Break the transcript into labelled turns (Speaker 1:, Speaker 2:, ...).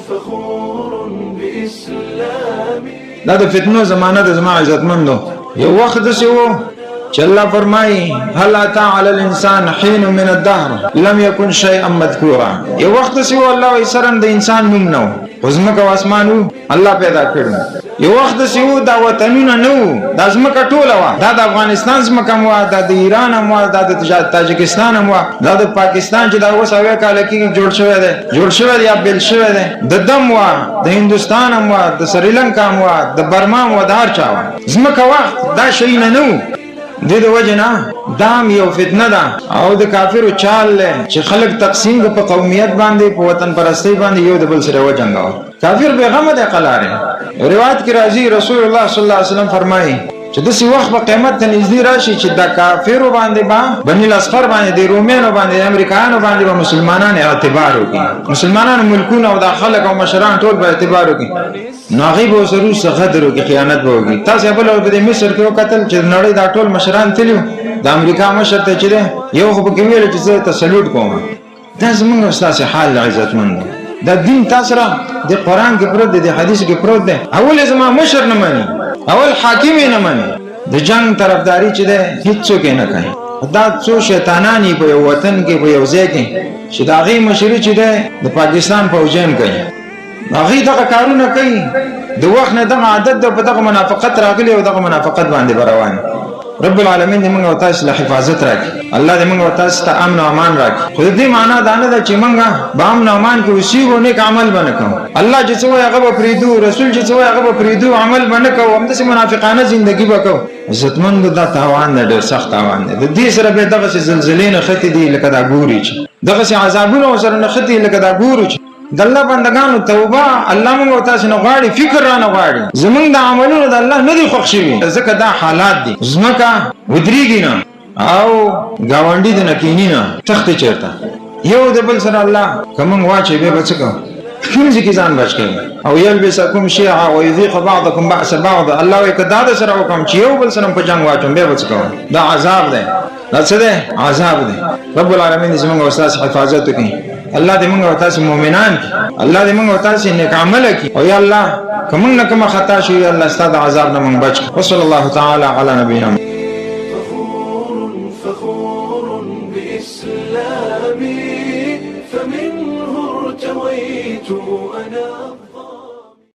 Speaker 1: فخور بإسلامي.
Speaker 2: دا د فتنو زمانه د زما عزتمندو، یو وخت داسې و چې الله فرمایي: هل اتى على الانسان حين من الدهر لم يكن شيئا مذكورا. یو وخت داسې و، الله وایي، سرم د انسان نوم نه و، خو ځمکه او اسمان و، الله پیدا کړي. یو وخت داسې و، دا وطنونه نه وو، دا ځمکه ټوله وه. دا د افغانستان ځمکه هم وه، دا د ایران هم وه، دا د تاجکستان هم وه، دا د پاکستان چې دا اوس 70 کاله کېږي جوړ شوی دی، جوړ شوی دی یا بېل شوی دی، د دم وه، د هندوستان هم وه، د سریلانکا هم وه، د برما هم وه، د هر چا وه ځمکه. وخت دا شیونه نه وو. د دې د وجې نه دا هم یو فتنه ده او د کافرو چال دی چې خلک تقسیم کړي په قومیت باندې، په وطن پرستۍ باندې، یو د بل سره وجنګوه. کافر بې غمه دی قلاره. روایت کې راځي، رسول الله صلی الله علیه وسلم فرمایي چې داسې وخت به قیامت ته نږدې راشي چې د کافرو باندې به، بني الاصفر باندې، د رومیانو باندې، د امریکایانو باندې به مسلمانان اعتبار وکړي. مسلمانانو ملکونه او د خلک او مشران ټول به اعتبار وکړي، نو هغوی به ورسره وروسته غدر وکړي، خیانت به وکړي. تاسې بل په دې مصر کې وکتل چې د نړۍ دا ټول مشران تللي وو، د امریکا مشر ته چې دی، یو خو پکې ویل چې زه ته سلوټ کوم. دا زمونږ او ستاسې حال دی، عزتمند. دا دین تاسو را د قرآن کې پروت دی، د حدیث کې پروت دی. اول یې زما مشر نه مني، اول حاکم یې نه مني. د جنگ طرفداري چې ده، هیڅوک یې نه کوي. دا څو شیطانان یې په یو وطن کې، په یو ځای کې، چې د هغې مشري چې ده د پاکستان پوځیان کوي، هغوی دغه کارونه کوي. د وخت نه دغه عادت ده، په دغه منافقت راغلی او دغه منافقت باندې به روان. رب العالمین دې موږ او تاسو له حفاظت راکړي. الله دې موږ او تاسو ته امن او امان راکړي. خو د دې معنا دا نه ده چې موږ به امن او امان کې اوسېږو، نیک عمل به نه کوو. الله چې څه وایي هغه به پرېږدو، رسول چې څه وایي هغه به پرېږدو، عمل به نه کوو، همداسې منافقانه زندګي به کوو. عزتمندو، دا تاوان دی، ډېر سخت تاوان دی. د دې سره بیا دغسې زلزلې نښتې دي لکه دا ګوري چې دغسې عذابونه ورسره نښتي لکه دا ګورو چې د الله بندگانو، توبه الله موږ او تاسو نه غواړي، فکر را نه غواړي. زمونږ د عملونو د الله نه دي خوښ شوي، ځکه دا حالات دي. ځمکه ودرېږي نه او ګاونډي د نه کینی نه، تښتي چېرته یو د بل سره. الله که موږ واچوي، بیا به څه کوو؟ کوم ځای کې ځان بچ کوي؟ او یلبسکم شیعا و یذیق بعضکم بعض بعض. الله وایي که دا د سره وکړم چې یو بل سره په جنګ واچوم، بیا به څه کوم؟ دا عذاب دی. دا څه دی؟ عذاب دی. رب العالمین دې زموږ او ستاسو حفاظت وکړي. الله دې موږ او تاسو مؤمنان کړي. الله دې موږ او تاسو نیک عمل کړي. او یا الله، که موږ نه کومه خطا شي، یا الله، ستا د عذاب نه موږ بچ کړي. وصلی الله تعالی علی نبینا.